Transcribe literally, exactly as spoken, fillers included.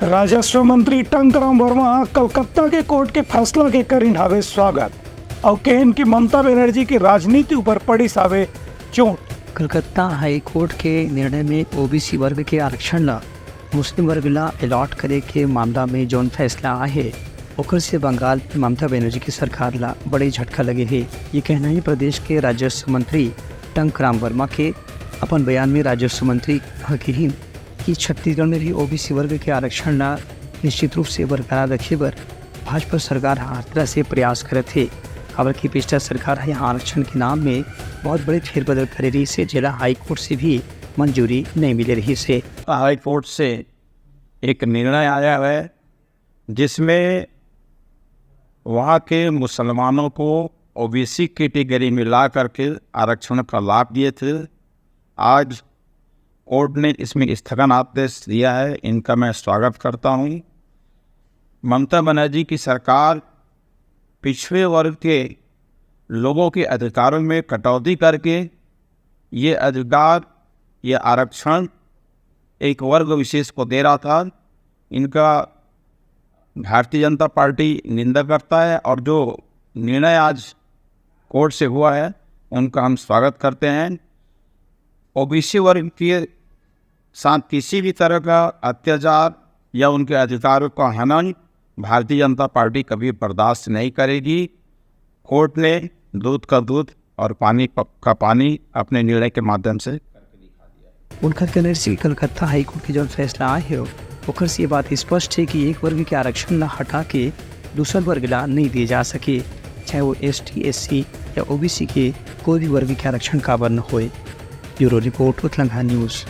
राजस्व मंत्री टंकराम वर्मा कलकत्ता के कोर्ट के फैसला के करिन हावे स्वागत। अउ कहिन कि ममता बनर्जी के राजनीति ऊपर पड़िस हावे चोट। कलकत्ता हाई कोर्ट के निर्णय में ओबीसी वर्ग के आरक्षण ला मुस्लिम वर्ग ला अलॉट करे के मामला में जौन फैसला आए हे, ओकर से बंगाल में ममता बनर्जी की सरकार ला बड़े झटका लगे हे। ये कहना है प्रदेश के राजस्व मंत्री टंकराम वर्मा के। अपन बयान में राजस्व मंत्री ह किहिन कि छत्तीसगढ़ में भी ओबीसी वर्ग के आरक्षण ला निश्चित रूप से बरकरार रखे बर भाजपा सरकार ह हर तरह से प्रयास करत हे, काबर कि पिछला सरकार ह यहाँ आरक्षण के नाम में बहुत बड़े फेरबदल करे रहिस हे, जेला हाई कोर्ट से भी मंजूरी नहीं मिले रहिस हे। हाई कोर्ट से एक निर्णय आया है, जिसमें वहाँ के मुसलमानों को ओबीसी कैटेगरी में ला करके आरक्षण का लाभ दिए थे। आज कोर्ट ने इसमें स्थगन आदेश दिया है, इनका मैं स्वागत करता हूँ। ममता बनर्जी की सरकार पिछड़े वर्ग के लोगों के अधिकारों में कटौती करके ये अधिकार, ये आरक्षण एक वर्ग विशेष को दे रहा था। इनका भारतीय जनता पार्टी निंदा करता है और जो निर्णय आज कोर्ट से हुआ है, उनका हम स्वागत करते हैं। ओबीसी वर्ग के साथ किसी भी तरह का अत्याचार या उनके अधिकारों का हनन भारतीय जनता पार्टी कभी बर्दाश्त नहीं करेगी। कोर्ट ने दूध का दूध और पानी प-, का पानी अपने निर्णय के माध्यम से। उनकर कहना हे कि कलकत्ता हाईकोर्ट के जौन फैसला आए हे, ओकर से ये बात स्पष्ट हे कि एक वर्ग के आरक्षण ला हटा के दूसर वर्ग ला नहीं दिए जा सके, चाहे वो एसटी, एससी या ओबीसी के कोई भी वर्ग के आरक्षण काबर न होए। ब्यूरो रिपोर्ट, उतलंघा न्यूज़।